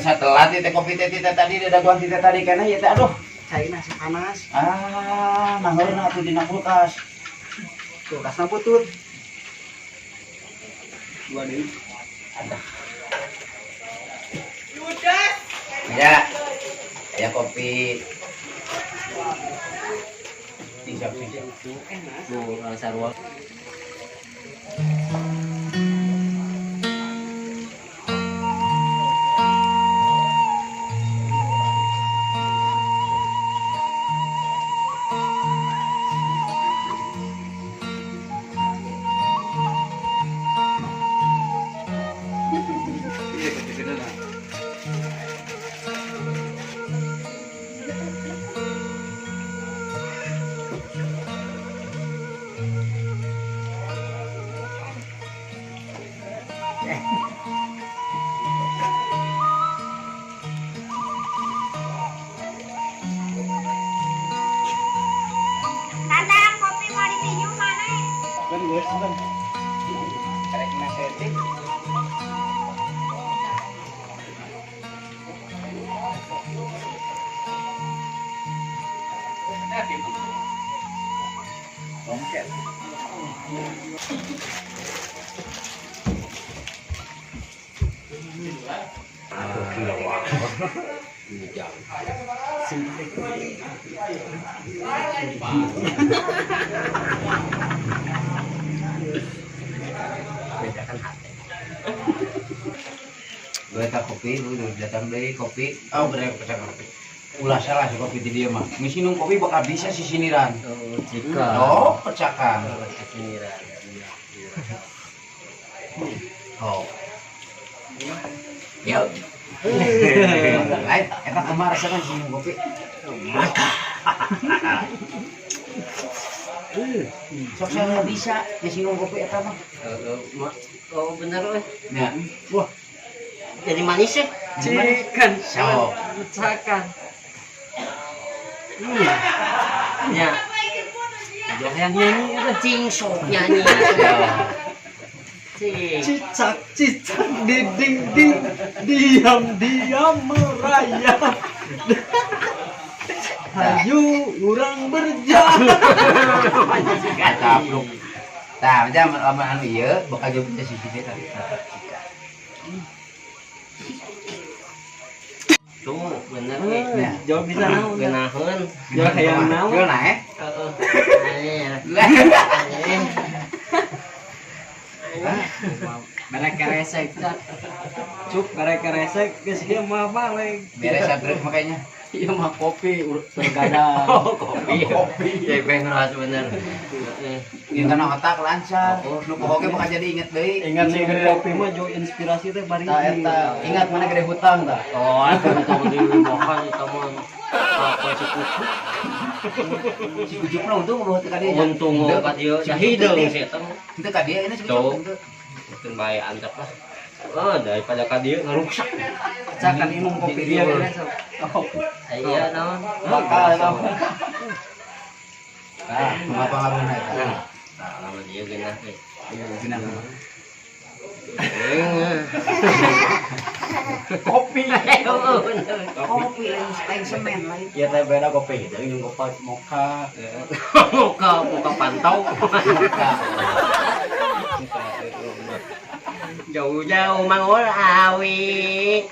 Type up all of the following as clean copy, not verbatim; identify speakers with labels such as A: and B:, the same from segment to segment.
A: Masa telat teh kopi teh teh tadi daguan teh tadi kana ieu teh aduh.
B: Caina si panas.
A: Ah, nanggeurna atuh dina kulkas.
B: Kulkasna butut. Dua deui.
A: Ada. Ya. Ya kopi. Sing siap sing siap.
C: Tuh, sarua.
B: Iya, gede lah.
D: Tatang kopi mau ditinju mana?
B: Kan geus kan.
A: Karek na setik. Longket.
C: Bedakan hati.
A: Gue tak kopi, lu udah datang dari kopi. Oh, bener pecah kopi. Ulah salah si kopi di dia mah. Ngisi nung kopi bakal bisa si siniran.
C: Oh, jika.
A: Oh, pecakan.
C: Oh, siniran. Iya.
A: Oh. Yo. Lain, eta kumaha rasana si nung kopi? Sok saya bisa ngisi nung kopi eta mah.
C: Oh, bener euy.
A: Ya.
C: Wah. Jadi manis ya?
B: Cikan.
A: Sok.
B: Cakan.
C: Ya.
B: Yang nyanyi eta.
C: Cing sok nyanyi. Cing.
B: Cicak cicak di dinding diam diam merayap. Hayu urang berjalan.
A: Kapluk. Tah, macam lamun anu ieu bakal jauh bisa sisi teh tadi.
C: Tuh, bener euy.
A: Ya.
B: Jauh bisa naon.
C: Geunaheun.
B: Jauh hayang naon.
A: Jauh naik.
C: Heeh.
A: Lah.
B: Mereka resek. Cuk mereka resek geus ieu mah balik.
A: Beres truk makanya.
B: Ieu mah kopi bergadang.
C: Oh, kopi. Kopi. Ya bener bener. Heeh.
A: Yang kana otak lancar.
C: Oh.
A: Nu pokoknya bakal jadi inget deui.
B: Ingat nih kopi mah jauh inspirasi teh bari.
A: Tah eta, ingat mana gede hutang tah.
C: Oh, itu tong di makan itu mah apa si kucuk.
A: Si kucuk mah untung eueuh teu ka dieu.
C: Untung ka dieu
A: Si
C: da
A: kucuk
C: hideung
A: teh.
C: sih eta mah.
A: Teu ka dieu ini si
C: Tuh.
A: kucuk. Teu.
C: Mungkin bae antep lah. Oh, daripada ka dieu ngaruksak.
B: Cakan minum kopi dia. Oh,
C: Iya naon.
B: bakal naon.
A: Tah, kumaha pangaruhna eta?
C: Nah, tah lamun ieu geunah euy.
A: Geunah.
B: Kopi.
C: Oh, bener.
A: Kopi lain lain semen lain.
B: Ya teh beda kopi jadi minum kopi moka.
C: Muka muka pantau.
A: Moka.
C: Jauh-jauh mangol awi.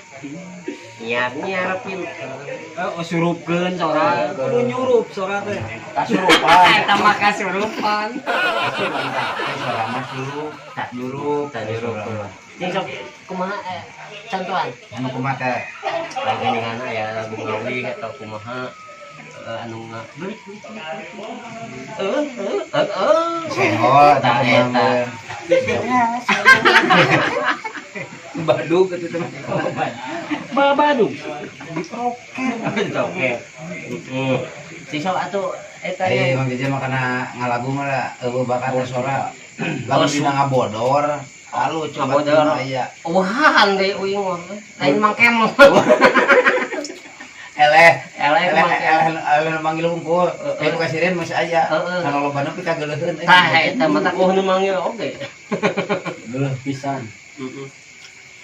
C: Nyiar-nyiar pinter.
B: Eh, surupkeun sora. Kudu nyurup sora teh.
A: Kasurupan.
C: Eta mah kasurupan.
A: Kasurupan tah. Teh sora mah surup, tak nyurup,
C: Tak nyurup. Cing sok kumaha contohan?
A: Anu kumaha teh?
C: Lagi ningana ya lagu ngawi atau kumaha anu beli eh eh eh eh
A: Senggol
C: Tah,
A: tah
C: eta.
A: Badug gitu teman.
B: Babadung.
C: Oke. Heeh. Cing sok atuh eta
A: Eh,
C: ya.
A: Mang Jeje mah kana ngalagu mah lah, eueuh bakat teh sora. Lamun dina ngabodor, lalu coba
C: Ngabodor.
A: aya.
C: Wahan deui uing mah. Lain Mang Kemon.
A: Eleh,
C: Eleh
A: eleh,
C: Mang Kemon.
A: eleh, eleh manggil hungkul. Eh, buka sirin masih aya.
C: Heeh.
A: Kana loba nu pikageuleuheun.
C: Tah eta mah tak nu manggil oge.
B: Geuleuh pisan.
C: Heeh.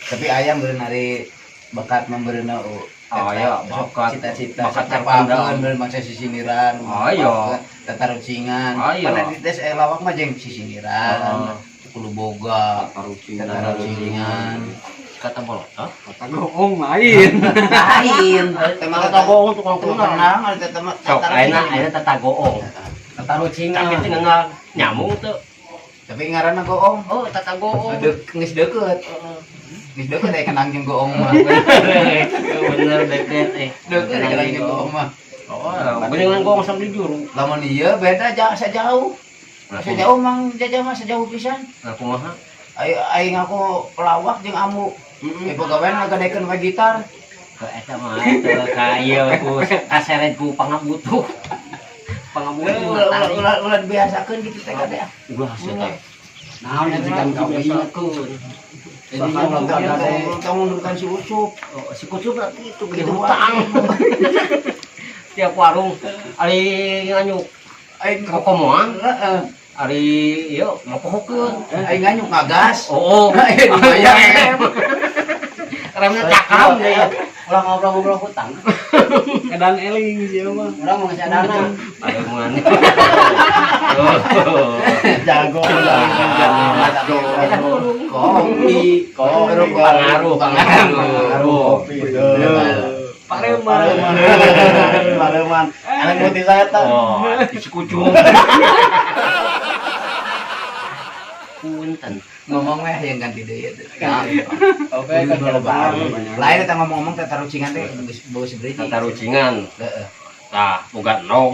A: Tapi ayam bener ari Bakat membereuna.
C: Oh, iya, bakat.
A: Cita-cita
C: Bakat
A: bakat
C: terpendam.
A: bener mangsa sisiniran.
C: Oh, iya.
A: Tatarucingan.
C: Oh, iya.
A: Mana di tes lawak mah jeung sisiniran.
C: Oh.
A: Kudu boga.
B: Tatarucingan.
A: Tatarucingan.
C: Kata bolotot.
B: Kata goong lain.
A: Lain.
C: Tata goong tukang
A: Tukang
C: kenang.
A: kenang ada teh mah
C: Sok ayeuna ayeuna tata goong.
B: Tatarucingan.
C: Tapi teu ngenal nyambung teu.
A: Tapi ngaranna goong.
C: Oh, tata goong.
A: Dek geus deukeut. Geus deukeut aya kenang jeung goong mah.
C: Bener deket eh.
A: Deukeut aya kenang jeung goong mah.
C: Oh, geuningan goong sambil juru.
A: Lamun ieu beda jauh sejauh. Sejauh Mang Jaja mah sejauh pisan.
C: Nah, kumaha?
A: Aing aing aku pelawak jeung amu.
C: Heeh.
A: Eh pagawean ngagadekeun we gitar.
C: Ke eta mah teu ka ieu ku kaseret ku pangabutuh. Pangabutuh.
A: Ulah ulah ulah ulah dibiasakeun gitu teh kade.
C: Ulah sia teh.
B: Naon yang jikan kawin.
C: Biasakeun.
B: Jadi ulah gade.
A: Tong mundurkan si Ucup.
C: Oh, si kucup lah itu gede
A: Gitu
C: hutang. Tiap warung ari nganyuk
A: Aing
C: kokomoan,
A: heeh.
C: ari ieu ngopohokeun.
A: Aing nganyuk ngagas.
C: Oh,
A: Aing dibayar.
C: Remna cakram deh.
B: Ulah ngobrol-ngobrol hutang. Edan eling sih mah. Urang mau ngasih dana.
C: Aduh mana.
B: Jago.
A: Kopi,
B: Kopi.
C: Pengaruh,
A: pengaruh.
B: Kopi. Pareman. Pareman. Anak putih saya tah.
C: Oh, si kucung. Punten.
A: Ngomong mah yang ganti deui atuh.
B: Oke, kan
A: Lain eta ngomong-ngomong teh tarucingan teh geus bau seberiji.
C: Tatarucingan.
A: Heeh.
C: Tah, boga nog.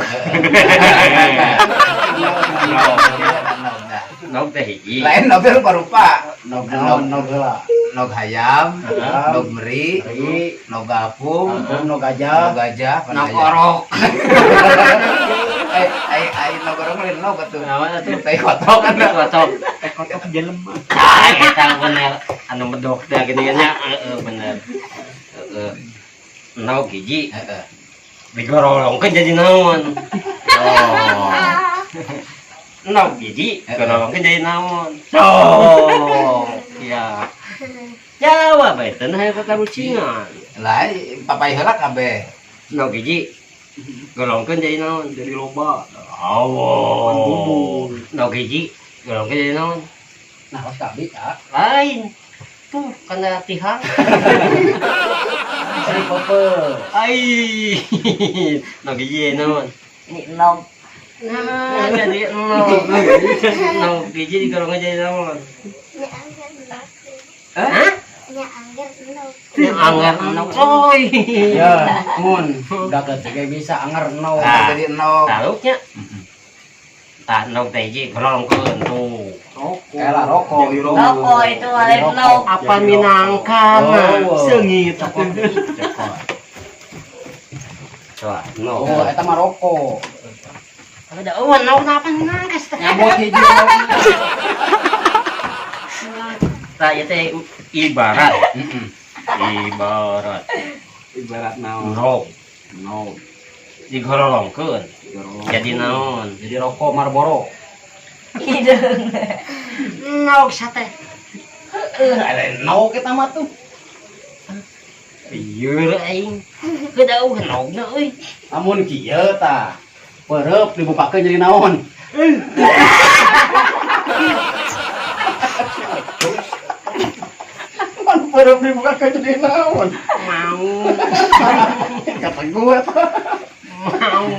C: Nog teh hiji.
A: Lain nog rupa-rupa.
B: Nog naon nog heula.
A: Nog hayam,
B: Hayam.
A: nog meri,
B: Meri.
A: nog gapung,
B: Nog
A: nog
B: gajah.
A: gajah, pan
C: Nog
A: hayam.
C: orok.
A: Eh, ai ai nog orok lain nog atuh.
C: Naon atuh?
A: Tai kotok kan.
C: Kotok.
B: Kotok jelema.
C: Ah, eta bener. Anu medok teh gini nya, heeh bener. Heeh. Nog hiji
A: Heeh.
C: digorolongkeun jadi naon? Oh. Nog hiji digorolongkeun jadi naon? Oh. Ya. Jawab bae teh nah eta tarucingan.
A: Lah papai heula kabeh.
C: Nog hiji golongkeun jadi naon?
B: Jadi loba.
C: Oh. Nog hiji golongkeun jadi naon?
B: Nah, os kabi ah.
C: Lain. Tuh kana tihang.
B: Seri pope.
C: Ai. Nog hiji naon?
D: Ini nog.
C: Nah, jadi nog. Nog hiji digolongkeun jadi naon?
D: Nya angger nog.
C: Hah?
D: Nya angger nog.
C: Yang anggar nog. Oi.
B: Ya, mun udah ketiga bisa anger no.
C: Ah.
A: Jadi nog.
C: Taluknya. Tah nog teh hiji golongkeun tuh.
B: Kayak rokok. Jadi
D: Rokok itu lain nog.
C: Apa minangkana
B: Oh.
C: seungit. Coba, nog.
B: Oh, eta mah rokok.
C: Ada eueuh nog apa minangkas teh.
B: Nyambut hiji.
C: Tah ieu teh ibarat,
A: Heeh.
C: ibarat
B: Ibarat naon?
C: nog
B: No.
C: digorolongkeun jadi naon?
B: Jadi rokok Marlboro.
D: Hideung.
C: Nog sate.
B: Ada no kita mah tuh.
C: Ieu aing. Keudeuh nogna euy.
B: Amun kieu tah. Perep dibukakeun jadi naon? Pan perep dibukakeun jadi naon?
C: Mau.
B: Kata gue tah.
C: Mau.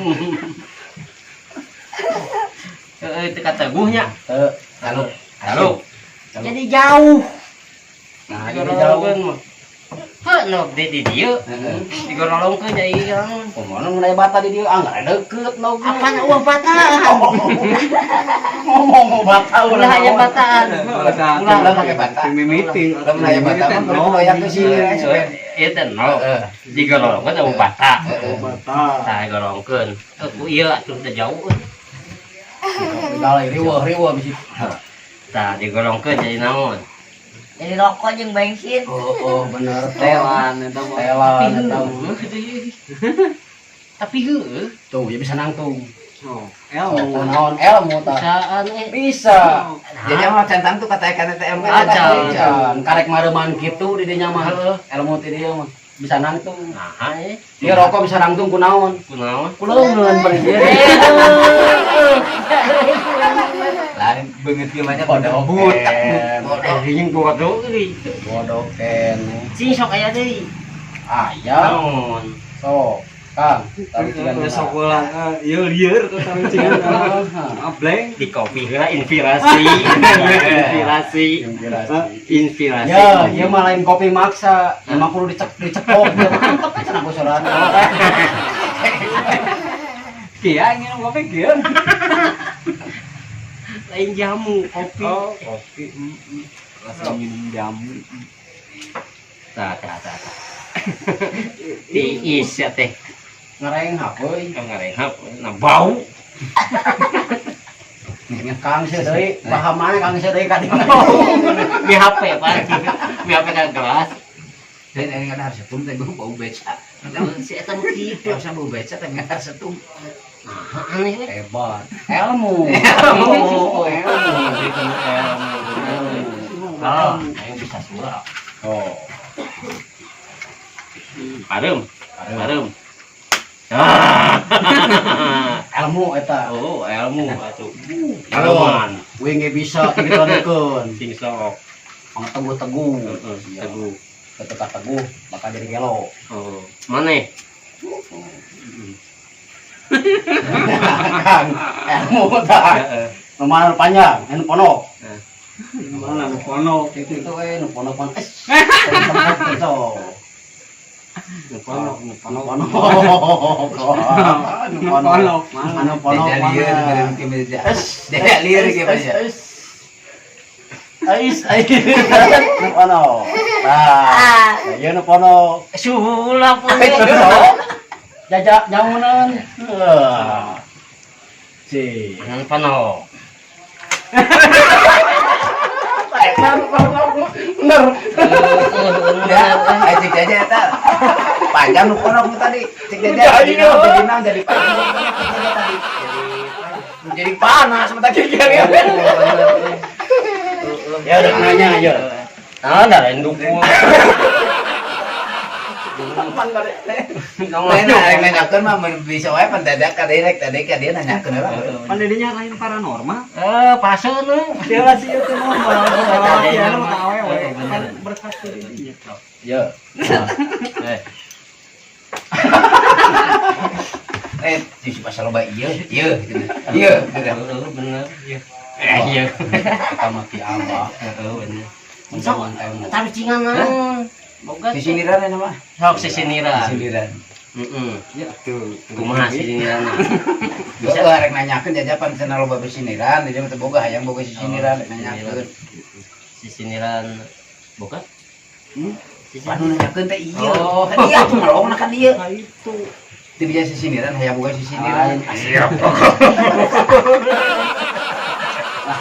C: Heeh, teu kataguhnya.
B: Teu.
A: Taluk.
C: Lalu jadi jauh.
B: Nah, jadi jauh.
C: Digorolongkeun mah. Heuh, nog di di dieu.
A: Heeh.
C: Digorolongkeun jadi naon?
B: Kumaha mun aya bata di dieu ah nggak deket no.
C: Apaan eueuh bataan?
B: Ngomong mau bata
C: Ulah aya bataan.
A: Ulah ulah pakai bata.
B: Mimiti.
A: Lamun aya bata mah kudu loyak ke sini
C: Ieu teh nog.
A: Heeh.
C: Digorolongkeun eueuh bata.
A: Heeh.
B: Bata.
C: Tah digorolongkeun. Heuh, ku ieu atuh teu jauh.
B: Tinggal riweuh riweuh bisi.
C: Tah digorolongkeun jadi naon?
D: Jadi rokok jeung bensin.
B: Oh, oh bener.
C: Telan eta mah.
B: Telan eta mah.
C: Tapi heueuh.
B: Tuh, ya bisa nangtung.
E: Oh,
B: Ilmu naon ilmu tah.
C: Bisaan
B: Bisa.
A: Jadi mah can tangtu kata kan teh ilmu.
C: Acan.
E: Can karek mareuman kitu di dinya mah. Ilmu ti dieu mah bisa nangtung.
C: Nah, eh.
E: Ieu rokok bisa nangtung kunaon?
C: Kunaon?
E: Ku leungeun bari dia.
A: Lain beungeut kieu mah nya bodoh. Butak bodoh.
C: Anjing bodoh euy.
E: Bodoh keneh.
C: Cing sok aya deui.
E: Aya.
C: Naon?
E: Sok, Kang, tarucingan
B: Geus sekolah ieu lieur ke tarucingan. Ableng.
C: Di kopi heula inspirasi. Inspirasi.
E: Inspirasi.
C: Inspirasi.
E: Ya, ieu mah lain kopi maksa. Emang kudu dicepok. Ya mantep we cenah bocoran.
B: Kia nginum kopi kieu.
C: Lain jamu kopi.
B: Oh, kopi. Rasa minum jamu.
C: Tah tah tah. Tah. Tiis ya teh.
E: Ngarenghap euy.
C: Ngarenghap nah bau.
E: Kang sih deui, paham mana Kang sih deui ka dieu.
C: Mi HP Pak. Mi HP ka gelas.
A: Dan ini kan harus setum teh bau beca.
C: Si eta nu kitu.
A: Harusnya bau beca tapi nggak harus setum.
C: Nah, aneh we.
E: Hebat. Ilmu.
C: Oh,
E: Ilmu.
C: Ah, aing bisa surah.
E: Oh.
C: Pareum. Pareum. Ah.
E: Ilmu eta.
C: Oh, ilmu atuh.
E: Halo.
C: Ilmuan.
E: Wing ge bisa kitu-kituan.
C: Sing sok.
E: Pang teguh-teguh.
C: Heeh, teguh.
E: Ketika teguh bakal jadi gelo.
C: Oh, maneh?
E: Kang, ilmu tah.
C: Heeh.
E: Nu mana nu panjang, anu ponok.
B: Mana nu ponok
E: Itu itu we nu ponok pan. Es. Tempat gitu.
C: Nu ponok, nu
E: Nu
C: ponok.
E: ponok. Nu
B: Nu
E: ponok.
B: ponok mana?
E: Anu ponok
A: Tidak liar
E: mana?
A: kieu
E: Es.
A: Tidak liar kieu mah.
E: Es. Ais, ais. Nu ponok. Tah, ieu nu ponok.
C: Sulap we.
E: Jajak nyauneun. Heuh. Si.
C: Nu ponok.
E: Bener.
A: Ya, cik jaja eta. Panjang nu ponok nu tadi. Cik jaja jadi naon jadi naon jadi panjang nu ponok cik jaja tadi.
E: Jadi panas mata gigi ya. Ya udah nanya aja.
C: Ah, da lain dukun.
A: Lain rek nanyakeun mah mun bisa wae pan dadak ka direk tadi ka dia nanyakeun heula.
B: Pan didinya lain paranormal.
C: Eh, paseun nu.
B: Dia lah sih itu mah malah ya nu awewe kan berkat ke didinya.
E: Ya.
C: Eh,
A: Eh, si pasal loba ieu, ieu gitu. Ieu gitu.
C: heeh, bener. Iya. Eh, iya.
E: Kita mati abah.
C: Heeh, bener.
E: Menjaman ilmu.
C: Tarucingan naon? Boga
A: Sisiniran eta mah.
C: sok sisiniran.
A: Sisiniran.
C: Heeh.
B: Ya tuh.
C: Kumaha sisiniran?
A: Bisa rek nanyakeun jajapan cenah loba sisiniran, dia mah teu boga hayang boga sisiniran rek nanyakeun.
C: Sisiniran boga?
B: Hmm?
A: Anu nanyakeun teh ieu.
C: Oh.
A: Kan ieu atuh melongna ka dieu.
B: Nah itu.
A: Teu bisa sisiniran hayang boga sisiniran.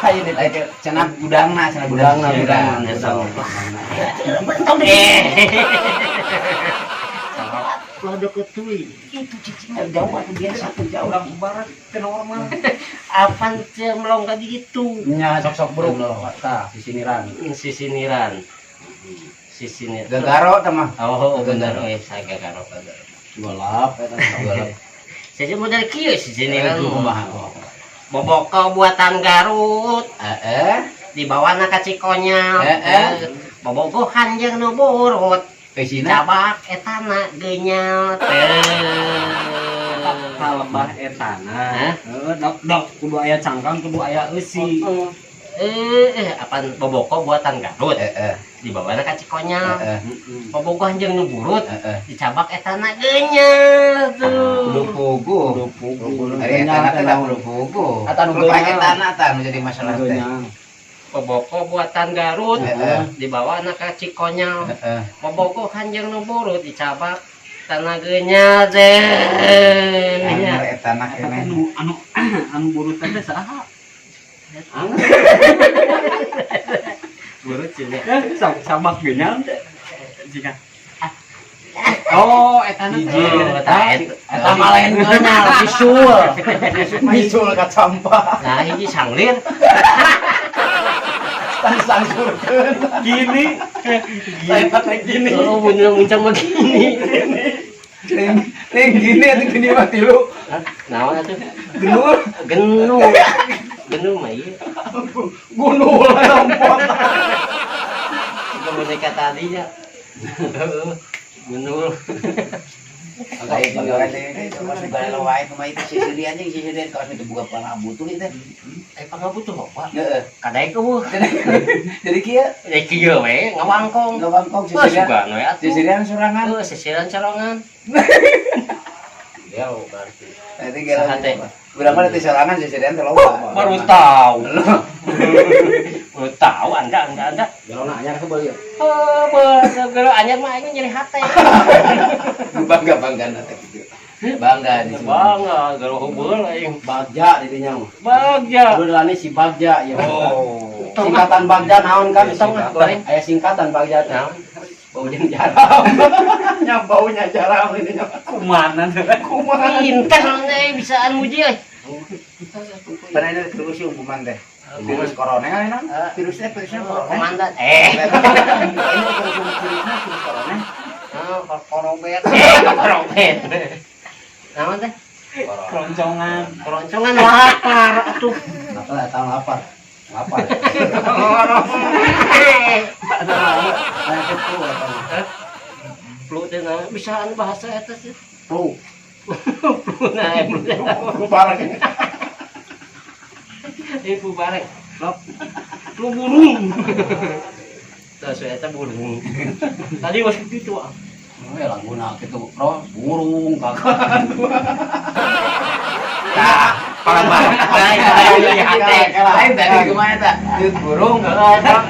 E: Lain
A: Lain cenah gudangna, cenah gudang
E: gudangna
A: sisiniran.
E: gudangna.
C: Eh. Lah deket teuing.
A: Itu cicingnya jauh atuh biasa tuh jauh.
B: Urang barat ke normal.
C: Apan teu melong ka ditu?
E: Nya sok-sok buruk. Tah, sisiniran.
C: Sisiniran. Sisiniran.
A: Gagaro teh mah.
C: Oh, bener euy, saya gagaro gagaro.
E: Golap eta golap.
C: Saya model kieu sisiniran.
A: Aduh, kumaha.
C: Boboko buatan Garut,
A: Heeh.
C: dibawana ka Cikonyal.
A: Heeh.
C: Bobogohan jeung nu burut.
A: Eusina
C: Cabak etana genyal teh.
B: Kalebah etana.
C: Hah?
B: Heeh, dok dok kudu aya cangkang, kudu aya eusi.
C: Eh, apaan boboko buatan Garut
A: heeh
C: dibawana ka Cikonyal.
A: heeh
C: Bobogohan jeung nu burut
A: heeh.
C: dicabak etana genyal tuh.
A: Kudu puguh.
E: Kudu puguh.
A: Ari etana teh da kudu puguh.
E: Eta nu
A: Kudu pakai
E: genyal.
A: etana tah nu jadi masalah teh.
B: Genyal.
C: Boboko buatan Garut
A: Heeh.
C: dibawana ka Cikonyal.
A: Heeh.
C: Bobogohan jeung nu burut dicabak tanah genyal teh.
A: Anu etana
B: Eta teh
A: keneh.
B: nu anu anu burut teh saha?
C: Burut juga.
B: Eh, sabak genyal teh. Jika. Oh, etana teh.
C: Oh, eta
E: Eta mah lain genyal, bisul.
A: Bisul ka campa.
C: Nah, hiji sanglir.
E: Ditangsurkeun.
C: Gini.
E: Saya pakai gini.
C: Oh, bener muncang begini.
A: Ning gini atuh gini mah tilu.
C: Hah? Naon atuh?
A: Genul.
C: Genul. Genul mah ieu.
E: Gunul lompat.
C: Juga boneka tadi ya. Heeh. Genul.
A: Kayak gini orang teh masuk gala wae kumaha itu sisirian jeung sisirian kaos itu buka pangabutuh itu.
C: Eh, pangabutuh apa?
A: Heeh.
C: Kadaek eueuh.
A: Jadi kieu
C: Ya kieu we ngawangkong.
A: ngawangkong
C: Wah,
A: sisirian.
C: sugan we atuh.
A: Sisirian sorangan.
C: Heuh, sisiran sorangan. Ya, berarti.
A: Nanti gala.
C: Saha teh?
A: Urang mah teh sorangan sisirian teh loba.
C: Baru tahu. Baru tahu Anda.
E: Galona anyar kebal ya.
C: Oh, gelo anyar mah aing nyeri hate.
A: Bangga-bangga teh gitu. Bangga di sini.
C: Bangga, gelo heubeul aing.
E: Bagja di dinya mah.
C: Bagja.
E: Kudu dilani si Bagja ya.
C: Oh.
E: Singkatan Bagja naon kan?
C: Tong ah, goreng.
E: Aya singkatan Bagja teh.
C: Naon?
E: Bau jeung jaram. Nya baunya jaram ini nya.
B: Kumanan.
E: Kumaha?
C: Pinter nih bisaan muji euy.
A: Pernah ini virus hukuman teh. Virus corona kan enak? Virusnya corona.
C: Komandan. Eh.
A: Ini virusnya virus corona.
C: Oh, korobet. Eh, korobet. Naon teh?
B: Keroncongan.
C: Keroncongan lapar atuh.
E: Apa eta lapar? Lapar. Penyakit flu eta mah.
C: Flu teh naon? Bisaan bahasa eta sih.
E: Flu.
C: Flu nah, flu teh.
E: Flu bareng.
C: Eh, flu bareng. Lop. Flu burung. Terus eta burung. Tadi masuk gitu ah.
E: Oh, ya laguna kitu bro, burung kagak.
A: Nah,
C: Lain nyeri hate.
A: Lain tadi kumaha eta? Duit burung.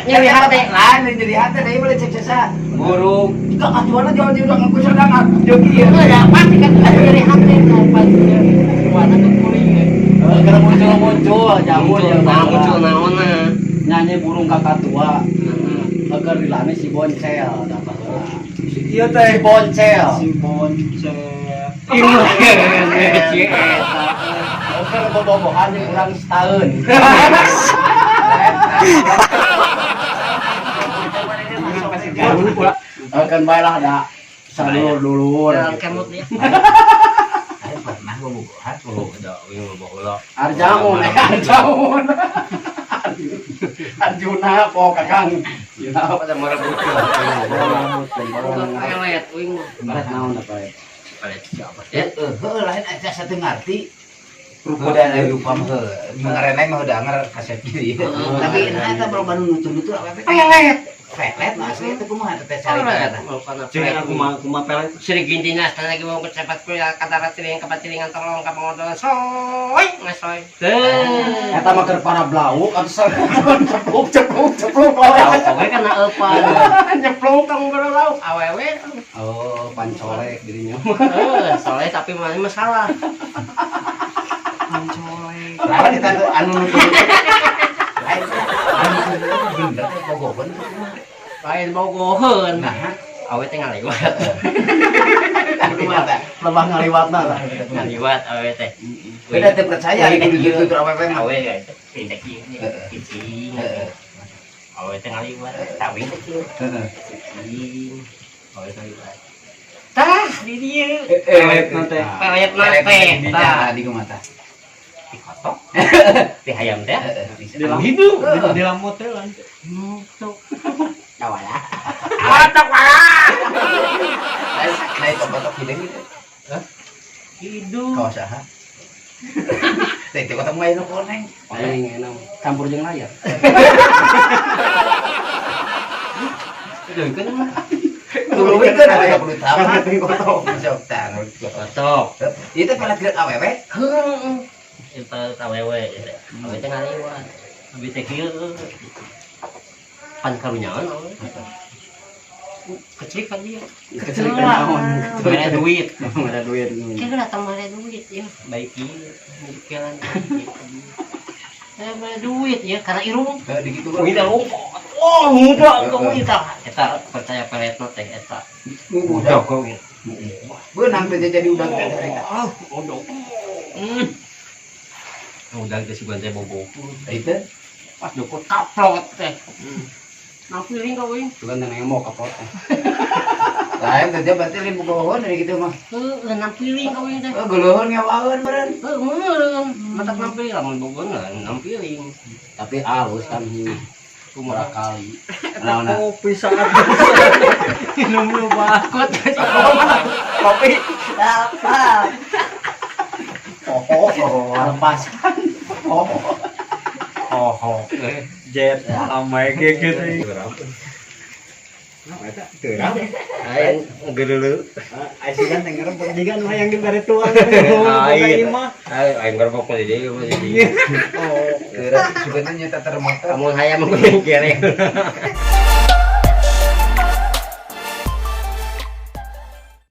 C: Nyeri hate.
A: Lain nyeri hate deui boleh cek sesa. Burung. Kakatuana jauh-jauh udah ngaku sorangan. Jogi ya.
C: Udah pasti kan nyeri hate pas warna ke kuring.
E: Gara muncul-muncul jamur
C: Muncul
E: ya
C: nah, muncul naonna.
E: Nyanyi burung kakak tua. Agar dilani si boncel dapat.
B: Iya teh.
E: Si boncel.
B: Si boncel.
C: Iya.
E: Oke, bobogohan yang kurang setahun. Kan baiklah da sadulur-dulur.
C: Jalan kemot dia.
A: Aing pernah bobogohan.
C: Oh, udah, ini baheula.
E: Arjaun, Arjaun. Arjuna po kakang. Arjuna
C: Pada merebut. Pelet uing mah.
E: Pelet naon apa ya?
C: Pelet siapa? Ya,
A: Heuh, lain aja satu ngarti. Udah dari lupa mah heuh. Mengerenai mah udah anger kasep gitu. Tapi nah eta baru nutur-nutur apa
C: pelet.
A: Pelet mah asli itu kumaha teh cari
C: Pelet.
A: eta.
B: Cek aku mah kumaha pelet.
C: Sri gintinya setelah lagi mau kecepat kuliah kata ratiling kepatilingan tolong kapangodolan soy ngasoy. Teh.
E: Eta mah keur para blauk atuh cepluk cepluk cepluk
C: Tahu kowe kana eupan. Nyepluk tong lauk awewe.
E: Oh, pancolek dirinya.
C: Eh, soleh tapi mana masalah.
B: Pancolek.
A: Lain eta tuh anu nutur. Lain anu nutur bener teh bogoheun kumaha.
C: Lain bogoheun.
A: Nah,
C: Awe teh ngaliwat.
A: kumaha teh?
E: Lebah ngaliwatna lah.
C: Ngaliwat awe teh.
A: Beda teh percaya gitu gitu awewe mah.
C: Awe ya teh pintek ieu cicing. Awe teh ngaliwat. Tawing teh kieu. Cicing. Awe ngaliwat. Tah di dieu.
B: Pelet nanti.
C: Pelet na teh. Tah
A: Tah di kumaha tah?
C: dikotok. Di hayam teh.
A: Heeh.
B: Di lampu.
C: Hidup.
B: Di lampu teh lan.
C: Tawala. Atok wala.
A: Lain kotok hideung gitu.
C: Hidup.
A: Kawas saha? Teh teh kotok mah nu koneng.
E: Paling enak campur jeung layar.
C: Itu kan mah.
A: Tuluy kan ada 30 tahun. Sok tah.
C: Kotok.
A: Itu pelet geus awewe.
C: Heeh. Itu awewe. Awewe teh ngaliwat. Abi teh kieu. Pan karunyaan awewe. Kecil kan dia.
E: Kecil naon?
C: Mere duit.
E: Ada duit.
C: Kira datang mere duit ya. Baik ieu. Jalan. Mere duit ya karena irung.
A: Heuh di kitu.
C: Wih, dah lompat. Oh, muda kau eta. Eta percaya peletna teh eta.
A: Udah.
C: kau.
A: Beunang teh jadi udah teh cerita.
C: Ah, udah. Udah teh sugan teh bobo.
A: Itu
C: Pas jukut kaplot teh. Nampiling ka uing.
E: Bukan teh nemo kaplot teh.
A: Lain teh dia berarti lain bogohon dari gitu mah.
C: Heuh, nampiling ka uing teh.
A: Oh, guluhun ngewaeun meureun.
C: Heuh, meureun. Matak nampiling lamun bogohon nampiling.
E: Tapi halus kan ini.
C: Kumaha?
E: Kali. Nah, nah.
B: Kopi saat minum lu bakot.
E: Kopi.
D: Apa?
E: Oh, oh, lepas. Oh.
C: Oh,
B: Jet amai gitu.
C: Aing geuleuh.
B: Aing kan ngerempet juga nu hayang dibere tuang.
C: Aing. Aing aing ngerebok mah di dieu mah di dieu.
A: Teurak sebenarnya nyata termotor.
C: Amun hayam mah gereng.